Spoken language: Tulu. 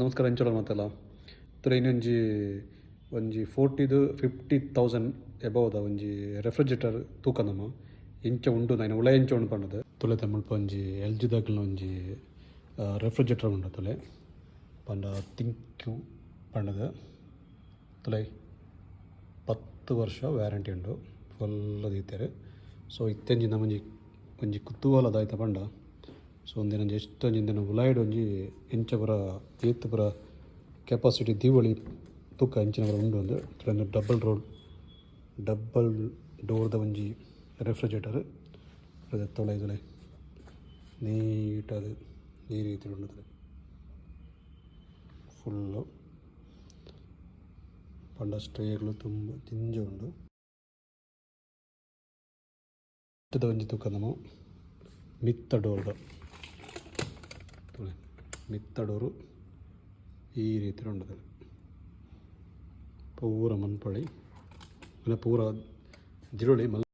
ನಮಸ್ಕಾರ, ಎಂಚ ಮಾತೆಲ್ಲ? ತೂಲೆ, ಇನ್ನೊಂಜಿ ಒಂಜಿ ಫೋರ್ಟಿದು 50,000 ಎಬೋದ ಒಂಜಿ ರೆಫ್ರಿಜರೇಟರ್ ತೂಕ ನಮ. ಎಂಚ ಉಂಡು, ಐನ ಉಲಯಿ ಎಂಚ ಉಂಡು ಪಂಡದು ತುಲೆತ. ಮುಲ್ಪ ಒಂಜಿ ಎಲ್ ಜಿ ದಕಲ್ನ ಒಂಜಿ ರೆಫ್ರಿಜರೇಟರ್ ಉಂಡು ತುಲೆ. ಪಂಡ ಥಿಂಕ್ಯೂ ಪಂಡದು. ತುಲೈ, 10 ವರ್ಷ ವ್ಯಾರಂಟಿ ಉಂಡು. ಫುಲ್ ದೀತೆರ್. ಸೊ ಇತ್ತೆಂಜಿ ನಮೊಂಜಿ ಒಂಜಿ ಕುತೂಹಲ ದಾಯ್ತ ಪಂಡ, ಸೊ ಒಂದಿನೊಂಜಿ ಎಷ್ಟೊಂಜಿ ಇಂದೆನ ಉಲಾಯಿಡ್ ಒಂಜಿ ಎಂಚ ಪೂರ, ಏತ್ ಪೂರ ಕೆಪಾಸಿಟಿ ದೀವೊಳಿ ತೂಕ, ಎಂಚಿನ ಪೂರ ಉಂಡು ಅಂದ್. ಡಬಲ್ ರೋಡ್, ಡಬಲ್ ಡೋರ್ದ ಒಂಜಿ ರೆಫ್ರಿಜರೇಟರ್. ತುಲೈ ತುಲೈ, ನೀಟಾದ್ ಈ ರೀತಿ ಉಂಡು ಫುಲ್ಲು. ಪಂಡ ಸ್ಟ್ರೇಗಳು ತುಂಬ ದಿಂಜ ಉಂಡು. ದ ಒಂಜಿ ತೂಕ ನಮ, ಮಿತ್ತ ಡೋರ್ದ. ತೂಲೆ, ಮಿತ್ತ ಡೋರು ಈ ರೀತಿ ಉಂಡು. ಪೂರ ಮನ್ಪೊಳಿ, ಪೂರ ದಿರೊಳಿ ಮಲ್.